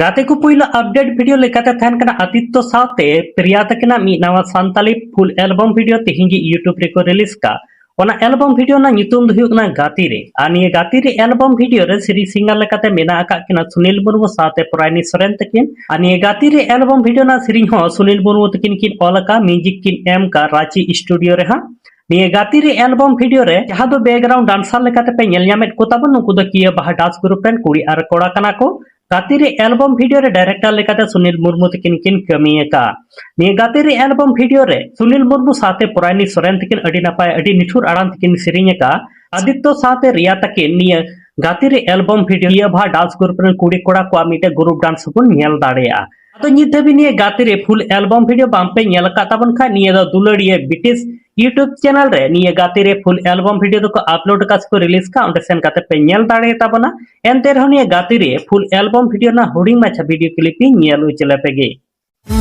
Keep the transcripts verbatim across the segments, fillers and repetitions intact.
ᱜᱟᱛᱮ ᱠᱚ, ᱯᱩᱭᱞᱩ update video ᱞᱮᱠᱟᱛᱮ ᱛᱟᱦᱮᱱ ᱠᱟᱱᱟ ᱟᱫᱤᱛᱛᱚ ᱥᱟᱶᱛᱮ ᱯᱨᱤᱭᱟ ᱛᱟᱹᱠᱤᱱᱟᱜ ᱢᱤᱫ ᱱᱟᱣᱟ ᱥᱟᱱᱛᱟᱞᱤ full album video ᱛᱮᱦᱮᱧ ᱜᱮ YouTube ᱨᱮᱠᱚ release ᱠᱟᱜ᱾ ᱚᱱᱟ album video ᱨᱮᱱᱟᱜ ᱧᱩᱛᱩᱢ ᱫᱚ ᱦᱩᱭᱩᱜ ᱠᱟᱱᱟ ᱜᱟᱛᱮ ᱨᱮ᱾ ᱟᱨ ᱱᱤᱭᱟᱹ ᱜᱟᱛᱮ ᱨᱮ album video ᱨᱮ ᱥᱮᱨᱮᱧ singer ᱞᱮᱠᱟᱛᱮ ᱢᱮᱱᱟᱜ ᱟᱠᱟᱫ ᱠᱤᱱᱟ ᱥᱩᱱᱤᱞ ᱢᱩᱨᱢᱩ ᱥᱟᱶᱛᱮ ᱯᱚᱨᱟᱭᱱᱤ ᱥᱚᱨᱮᱱ ᱛᱟᱹᱠᱤᱱ᱾ ᱟᱨ ᱱᱤᱭᱟᱹ ᱜᱟᱛᱮ ᱨᱮ album video ᱨᱮᱱᱟᱜ ᱥᱮᱨᱮᱧ ᱦᱚᱸ ᱥᱩᱱᱤᱞ ᱢᱩᱨᱢᱩ ᱛᱟᱹᱠᱤᱱ ᱠᱤᱱ ᱚᱞ ᱟᱠᱟᱫ, music ᱠᱤᱱ ᱮᱢ ᱟᱠᱟᱫ ᱨᱟᱸᱪᱤ studio ᱨᱮ ᱦᱟᱸᱜ᱾ ᱱᱤᱭᱟᱹ ᱜᱟᱛᱮ ᱨᱮ album video ᱨᱮ ᱡᱟᱦᱟᱸ ᱫᱚ background dancer ᱞᱮᱠᱟᱛᱮ ᱯᱮ ᱧᱮᱞ ᱧᱟᱢᱮᱫ ᱠᱚ ᱛᱟᱵᱚᱱ, ᱱᱩᱠᱩ ᱫᱚ ᱠᱤᱭᱟᱹ ᱵᱟᱦᱟ dance group ᱨᱮᱱ ᱠᱩᱲᱤ ᱟᱨ ᱠᱚᱲᱟ ᱠᱟᱱᱟ ᱠᱚ᱾ ᱜᱟᱛᱮ ᱨᱮ album video ᱨᱮ director ᱞᱮᱠᱟᱛᱮ ᱥᱩᱱᱤᱞ ᱢᱩᱨᱢᱩ ᱛᱟᱹᱠᱤᱱ ᱠᱤᱱ ᱠᱟᱹᱢᱤ ᱟᱠᱟᱫᱼᱟ᱾ ᱱᱤᱭᱟᱹ ᱜᱟᱛᱮ ᱨᱮ album video ᱨᱮ ᱥᱩᱱᱤᱞ ᱢᱩᱨᱢᱩ ᱥᱟᱶᱛᱮ ᱯᱚᱨᱟᱭᱱᱤ ᱥᱚᱨᱮᱱ ᱛᱟᱹᱠᱤᱱ ᱟᱹᱰᱤ ᱱᱟᱯᱟᱭ, ᱟᱹᱰᱤ ᱱᱤᱴᱷᱩᱨ ᱟᱲᱟᱝ ᱛᱮᱠᱤᱱ ᱥᱮᱨᱮᱧ ᱟᱠᱟᱫᱼᱟ᱾ ᱟᱫᱤᱛᱛᱚ ᱥᱟᱶᱛᱮ ᱨᱤᱭᱟ ᱛᱟᱹᱠᱤᱱ ᱱᱤᱭᱟᱹ ᱜᱟᱛᱮ ᱨᱮ album video ᱤᱭᱟᱹ ᱵᱷᱟ dance group ᱨᱮᱱ ᱠᱩᱲᱤ ᱠᱚᱲᱟ ᱠᱚᱣᱟᱜ ᱢᱤᱫᱴᱮᱱ group dance ᱦᱚᱸᱵᱚᱱ ᱧᱮᱞ ᱫᱟᱲᱮᱭᱟᱜᱼᱟ᱾ ᱟᱫᱚ ᱱᱤᱛ ᱫᱷᱟᱹᱵᱤᱡ ᱱᱤᱭᱟᱹ ᱜᱟᱛᱮ ᱨᱮ full album video ᱵᱟᱝ ᱯᱮ ᱧᱮᱞ ᱟᱠᱟᱫ ᱛᱟᱵᱚᱱ ᱠᱷᱟᱱ, ᱱᱤᱭᱟᱹ ᱫᱚ ᱫᱩᱞᱟᱹᱲᱤᱭᱟᱹ ᱵᱤᱴᱤᱥ YouTube channel ᱨᱮ ᱱᱤᱭᱟᱹ ᱜᱟᱛᱮ ᱨᱮ full album video ᱫᱚᱠᱚ upload ᱟᱠᱟᱫ ᱥᱮᱠᱚ release ᱟᱠᱟᱫ, ᱚᱸᱰᱮ ᱥᱮᱱ ᱠᱟᱛᱮ ᱯᱮ ᱧᱮᱞ ᱫᱟᱲᱮᱭᱟᱛᱟ ᱵᱚᱱᱟ᱾ ᱮᱱᱛᱮ ᱨᱮᱦᱚᱸ ᱱᱤᱭᱟᱹ ᱜᱟᱛᱮ ᱨᱮ full album video ᱨᱮᱱᱟᱜ ᱦᱩᱰᱤᱧ ᱢᱟᱪᱷᱟ video clip ᱤᱧ ᱧᱮᱞ ᱦᱚᱪᱚ ᱞᱮᱯᱮ ᱜᱮ᱾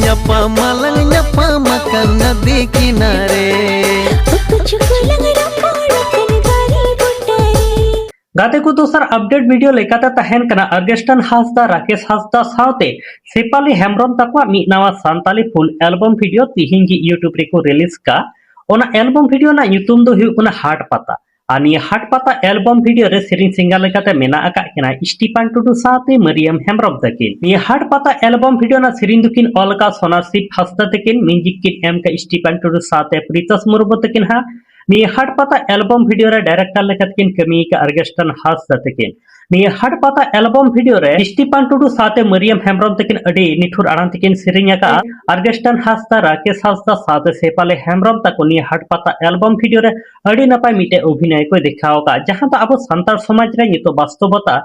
ᱧᱟᱯᱟᱢ ᱢᱟᱞᱟᱝ ᱧᱟᱯᱟᱢ ᱟᱠᱟᱱ ᱱᱟᱫᱤ ᱠᱤᱱᱟᱨᱮ᱾ ᱩᱠᱩ ᱪᱩᱠᱩ ᱞᱟᱝ ᱨᱚᱯᱚᱲ ᱟᱠᱟᱱ ᱫᱟᱨᱮ ᱵᱩᱴᱟᱹᱨᱮ᱾ ᱜᱟᱛᱮ ᱠᱚ, ᱫᱚᱥᱟᱨ update video ᱞᱮᱠᱟᱛᱮ ᱛᱟᱦᱮᱱ ᱠᱟᱱᱟ ᱟᱨᱜᱮᱥᱴᱟᱱ ᱦᱟᱸᱥᱫᱟ, ᱨᱟᱠᱮᱥ ᱦᱟᱸᱥᱫᱟ ᱥᱟᱶᱛᱮ ᱥᱮᱯᱟᱞᱤ ᱦᱮᱢᱵᱨᱚᱢ ᱛᱟᱠᱚᱣᱟᱜ ᱢᱤᱫ ᱱᱟᱣᱟ ᱥᱟᱱᱛᱟᱞᱤ full album video ᱛᱤᱦᱤᱧ ᱜᱮ YouTube ᱨᱮᱠᱚ release ᱠᱟᱜ᱾ ᱚᱱᱟ album video ᱨᱮᱱᱟᱜ ᱧᱩᱛᱩᱢ ᱫᱚ ᱦᱩᱭᱩᱜ ᱠᱟᱱᱟ ᱦᱟᱴ ᱯᱟᱛᱟ᱾ ᱟᱨ ᱱᱤᱭᱟᱹ ᱦᱟᱴ ᱯᱟᱛᱟ album video ᱨᱮ ᱥᱮᱨᱮᱧ singer ᱞᱮᱠᱟᱛᱮ ᱢᱮᱱᱟᱜ ᱟᱠᱟᱫ ᱠᱤᱱᱟ ᱥᱴᱤᱯᱟᱱ ᱴᱩᱰᱩ ᱥᱟᱶᱛᱮ ᱢᱟᱹᱨᱤᱭᱟᱢ ᱦᱮᱢᱵᱨᱚᱢ ᱛᱟᱹᱠᱤᱱ᱾ ᱱᱤᱭᱟᱹ ᱦᱟᱴ ᱯᱟᱛᱟ album video ᱨᱮᱱᱟᱜ ᱥᱮᱨᱮᱧ ᱫᱚᱠᱤᱱ ᱚᱞ ᱟᱠᱟᱫ ᱥᱚᱱᱟᱥᱤᱵ ᱦᱟᱸᱥᱫᱟ ᱛᱟᱹᱠᱤᱱ, music ᱠᱤᱱ ᱮᱢ ᱟᱠᱟᱫ ᱥᱴᱤᱯᱟᱱ ᱴᱩᱰᱩ ᱥᱟᱶᱛᱮ ᱯᱨᱤᱛᱚᱥ ᱢᱩᱨᱢᱩ ᱛᱟᱹᱠᱤᱱ ᱦᱟᱸᱜ᱾ ᱱᱤᱭᱟᱹ ᱦᱟᱴ ᱯᱟᱛᱟ album video ᱨᱮ director ᱞᱮᱠᱟᱛᱮ ᱠᱤᱱ ᱠᱟᱹᱢᱤ ᱟᱠᱟᱫ ᱟᱨᱜᱮᱥᱴᱟᱱ ᱦᱟᱸᱥᱫᱟ ᱛᱟᱹᱠᱤᱱ᱾ ᱱᱤᱭᱟᱹ ᱦᱟᱴ ᱯᱟᱛᱟ album video ᱨᱮ ᱥᱴᱤᱯᱟᱱ ᱴᱩᱰᱩ ᱥᱟᱶᱛᱮ ᱢᱟᱹᱨᱤᱭᱟᱢ ᱦᱮᱢᱵᱨᱚᱢ ᱛᱟᱹᱠᱤᱱ ᱟᱹᱰᱤ ᱱᱤᱴᱷᱩᱨ ᱟᱲᱟᱝ ᱛᱮᱠᱤᱱ ᱥᱮᱨᱮᱧ ᱟᱠᱟᱫᱼᱟ᱾ ᱟᱨᱜᱮᱥᱴᱟᱱ ᱦᱟᱸᱥᱫᱟ, ᱨᱟᱠᱮᱥ ᱦᱟᱸᱥᱫᱟ ᱥᱟᱶᱛᱮ ᱥᱮᱯᱟᱞᱤ ᱦᱮᱢᱵᱨᱚᱢ ᱛᱟᱠᱚ ᱱᱤᱭᱟᱹ ᱦᱟᱴ ᱯᱟᱛᱟ album video ᱨᱮ ᱟᱹᱰᱤ ᱱᱟᱯᱟᱭ ᱢᱤᱫᱴᱮᱡ ᱚᱵᱷᱤᱱᱚᱭ ᱠᱚ ᱫᱮᱠᱷᱟᱣ ᱟᱠᱟᱫᱼᱟ, ᱡᱟᱦᱟᱸ ᱫᱚ ᱟᱵᱚ ᱥᱟᱱᱛᱟᱲ ᱥᱚᱢᱟᱡᱽ ᱨᱮ ᱱᱤᱛᱚᱜ ᱵᱟᱥᱛᱚᱵᱚᱛᱟ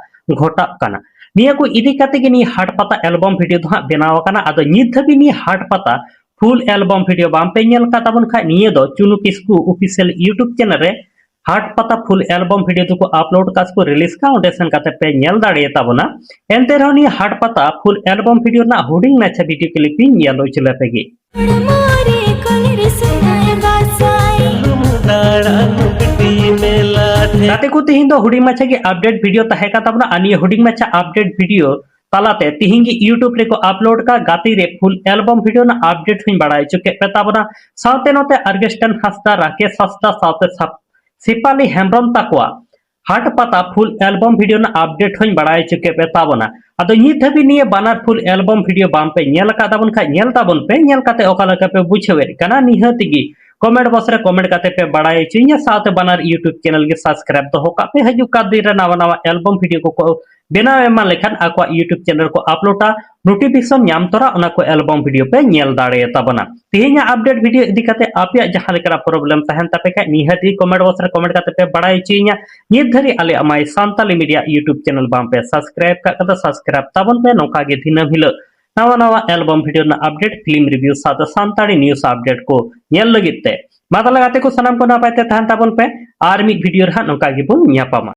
ᱜᱷᱚᱴᱟᱜ ᱠᱟᱱᱟ᱾ ᱱᱤᱭᱟᱹ ᱠᱚ ᱤᱫᱤ ᱠᱟᱛᱮ ᱜᱮ ᱱᱤᱭᱟᱹ ᱦᱟᱴ ᱯᱟᱛᱟ album video ᱫᱚ ᱦᱟᱸᱜ ᱵᱮᱱᱟᱣ ᱟᱠᱟᱱᱟ᱾ ᱟᱫᱚ ᱱᱤᱛ ᱫᱷᱟᱹᱵᱤᱡ ᱱᱤᱭᱟᱹ ᱦᱟᱴ ᱯᱟᱛᱟ full album video ᱵᱟᱝ ᱯᱮ ᱧᱮᱞ ᱟᱠᱟᱫ ᱛᱟᱵᱚᱱ ᱠᱷᱟᱡ, ᱱᱤᱭᱟᱹ ᱫᱚ ᱪᱩᱱᱩ ᱠᱤᱥᱠᱩ official YouTube channel ᱨᱮ ᱦᱟᱴ ᱯᱟᱛᱟ full album video ᱫᱚᱠᱚ upload ᱠᱟᱜ ᱥᱮᱠᱚ release ᱠᱟᱜ, ᱚᱸᱰᱮ ᱥᱮᱱ ᱠᱟᱛᱮ ᱯᱮ ᱧᱮᱞ ᱫᱟᱲᱮᱭᱟᱛᱟ ᱵᱚᱱᱟ᱾ ᱮᱱᱛᱮ ᱨᱮᱦᱚᱸ ᱱᱤᱭᱟᱹ ᱦᱟᱴ ᱯᱟᱛᱟ full album video ᱨᱮᱱᱟᱜ ᱦᱩᱰᱤᱧ ᱢᱟᱪᱷᱟ video clip ᱤᱧ ᱧᱮᱞ ᱦᱚᱪᱚ ᱞᱮᱯᱮ ᱜᱮ᱾ ᱦᱚᱲᱢᱚ ᱨᱮ ᱠᱚᱞᱮᱨᱟ ᱥᱩᱱᱟᱭ ᱵᱟᱥᱟᱭ᱾ ᱫᱟᱬᱟᱱ ᱵᱤᱴᱤ ᱢᱮᱞᱟ ᱴᱷᱮᱱ᱾ ᱜᱟᱛᱮ ᱠᱚ, ᱛᱮᱦᱮᱧ ᱫᱚ ᱦᱩᱰᱤᱧ ᱢᱟᱪᱷᱟ ᱜᱮ update video ᱛᱟᱦᱮᱸ ᱠᱟᱱ ᱛᱟᱵᱚᱱᱟ᱾ ᱟᱨ ᱱᱤᱭᱟᱹ ᱦᱩᱰᱤᱧ ᱢᱟᱪᱷᱟ update video ᱛᱟᱞᱟᱛᱮ ᱛᱤᱦᱤᱧ ᱜᱮ YouTube ᱨᱮᱠᱚ ᱟᱯᱞᱳᱰ ᱠᱟᱜ ᱜᱟᱛᱮ ᱨᱮ ᱯᱷᱩᱞ ᱮᱞᱵᱚᱢ ᱵᱷᱤᱰᱤᱭᱳ ᱨᱮᱱᱟᱜ ᱟᱯᱰᱮᱴ ᱦᱚᱸᱧ ᱵᱟᱲᱟᱭ ᱦᱚᱪᱚ ᱠᱮᱫ ᱯᱮ ᱛᱟᱵᱚᱱᱟ᱾ ᱥᱟᱶᱛᱮ ᱱᱚᱛᱮ ᱟᱨᱜᱮᱥᱴᱟᱱ ᱦᱟᱸᱥᱫᱟ, ᱨᱟᱠᱮᱥ ᱦᱟᱸᱥᱫᱟ ᱥᱟᱶᱛᱮ ᱥᱟᱯ- ᱥᱮᱯᱷᱟᱞᱤ ᱦᱮᱢᱵᱨᱚᱢ ᱛᱟᱠᱚᱣᱟ ᱦᱟᱴ ᱯᱟᱛᱟ ᱯᱷᱩᱞ ᱮᱞᱵᱚᱢ ᱵᱷᱤᱰᱤᱭᱳ ᱨᱮᱱᱟᱜ ᱟᱯᱰᱮᱴ ᱦᱚᱸᱧ ᱵᱟᱲᱟᱭ ᱦᱚᱪᱚ ᱠᱮᱫ ᱯᱮ ᱛᱟᱵᱚᱱᱟ᱾ ᱟᱫᱚ ᱱᱤᱛ ᱦᱟᱹᱵᱤᱡ ᱱᱤᱭᱟᱹ ᱵᱟᱱᱟᱨ ᱯᱷᱩᱞ ᱮᱞᱵᱚᱢ ᱵᱷᱤᱰᱤᱭᱳ ᱵᱟᱝ ᱯᱮ ᱧᱮᱞ ᱟᱠᱟᱫ ᱛᱟᱵᱚᱱ ᱠᱷᱟᱡ, ᱧᱮᱞ ᱛᱟᱵᱚᱱ ᱯᱮ, ᱧᱮᱞ ᱠᱟᱛᱮ ᱚᱠᱟ ᱞᱮᱠᱟ ᱯᱮ ᱵᱩᱡᱷᱟᱹᱣᱮᱫ ᱠᱟᱱᱟ ᱱᱤᱦᱟᱹᱛ ᱜᱮ ᱠᱚᱢᱮᱱᱴ ᱵᱚᱠᱥ ᱨᱮ ᱠᱚᱢᱮᱱᱴ ᱠᱟᱛᱮ ᱯᱮ ᱵᱟᱲᱟᱭ ᱦᱚᱪᱚᱧᱟ᱾ ᱥᱟᱶᱛᱮ ᱵᱟᱱᱟᱨ YouTube ᱪᱮᱱᱮᱞ ᱜᱮ ᱥᱟᱵᱥᱠᱨᱟᱭᱤᱵ ᱫᱚᱦᱚ ᱠᱟᱜ ᱯᱮ᱾ ᱦᱤᱡᱩᱜ ᱠᱟᱱ ᱫᱤᱱ ᱨᱮ ᱱᱟᱣᱟ ᱱᱟᱣᱟ ᱮᱞᱵᱚᱢ ᱵᱷᱤᱰᱤᱭᱳ ᱠᱚᱠᱚ ᱵᱮᱱᱟᱣ ᱮᱢᱟᱱ ᱞᱮᱠᱷᱟᱱ ᱟᱠᱚᱣᱟᱜ YouTube ᱪᱮᱱᱮᱞ ᱠᱚ ᱟᱯᱞᱳᱰᱟ, ᱱᱳᱴᱤᱯᱷᱤᱠᱮᱥᱚᱱ ᱧᱟᱢ ᱛᱚᱨᱟ ᱚᱱᱟ ᱠᱚ ᱮᱞᱵᱚᱢ ᱵᱷᱤᱰᱤᱭᱳ ᱯᱮ ᱧᱮᱞ ᱫᱟᱲᱮᱭᱟ ᱛᱟᱵᱚᱱᱟ᱾ ᱛᱮᱦᱮᱧᱟᱜ ᱟᱯᱰᱮᱴ ᱵᱷᱤᱰᱤᱭᱳ ᱤᱫᱤ ᱠᱟᱛᱮ ᱟᱯᱮᱭᱟᱜ ᱡᱟᱦᱟᱸ ᱞᱮᱠᱟᱱᱟᱜ ᱯᱨᱚᱵᱞᱮᱢ ᱛᱟᱦᱮᱱ ᱛᱟᱯᱮ ᱠᱷᱟᱡ ᱱᱤᱦᱟᱹᱛ ᱜᱮ ᱠᱚᱢᱮᱱᱴ ᱵᱚᱠᱥ ᱨᱮ ᱠᱚᱢᱮᱱᱴ ᱠᱟᱛᱮ ᱯᱮ ᱵᱟᱲᱟᱭ ᱦᱚᱪᱚᱭᱤᱧᱟ᱾ ᱱᱤᱛ ᱫᱷᱟᱹᱨᱤᱡ ᱟᱞᱮᱭᱟᱜ ᱢᱟᱭ ᱥᱟᱱᱛᱟᱞᱤ ᱢᱤᱰᱤᱭᱟ YouTube ᱪᱮᱱᱮᱞ ᱵᱟᱝ ᱯᱮ ᱥᱟᱵᱥᱠᱨᱟᱭᱤᱵ ᱠᱟᱜ ᱠᱟᱫᱟ, ᱥᱟᱵᱥᱠᱨᱟᱭᱤᱵ ᱛᱟᱵᱚᱱ ᱯᱮ᱾ ᱱᱚᱝᱠᱟ ᱜᱮ ᱫᱤᱱᱟᱹᱢ ᱦᱤᱞᱳᱜ ᱱᱟᱣᱟ ᱱᱟᱣᱟ ᱮᱞᱵᱚᱢ ᱵᱷᱤᱰᱤᱭᱳ ᱨᱮᱱᱟᱜ ᱟᱯᱰᱮᱴ, ᱯᱷᱤᱞᱢ ᱨᱤᱵᱷᱤᱭᱩ ᱥᱟᱶᱛᱮ ᱥᱟᱱᱛᱟᱲᱤ ᱱᱤᱭᱩᱡᱽ ᱟᱯᱰᱮᱴ ᱠᱚ ᱧᱮᱞ ᱞᱟᱹᱜᱤᱫ ᱛᱮ᱾ ᱢᱟ ᱛᱟᱦᱞᱮ ᱜᱟᱛᱮ ᱠᱚ ᱥᱟᱱᱟᱢ ᱠᱚ ᱱᱟᱯᱟᱭ ᱛᱮ ᱛᱟᱦᱮᱱ ᱛᱟᱵᱚᱱ ᱯᱮ, ᱟᱨ ᱢᱤᱫ ᱵᱷᱤᱰᱤᱭᱳ ᱨᱮ ᱦᱟᱸᱜ ᱱᱚᱝᱠᱟ ᱜᱮᱵᱚᱱ ᱧᱟᱯᱟᱢᱟ᱾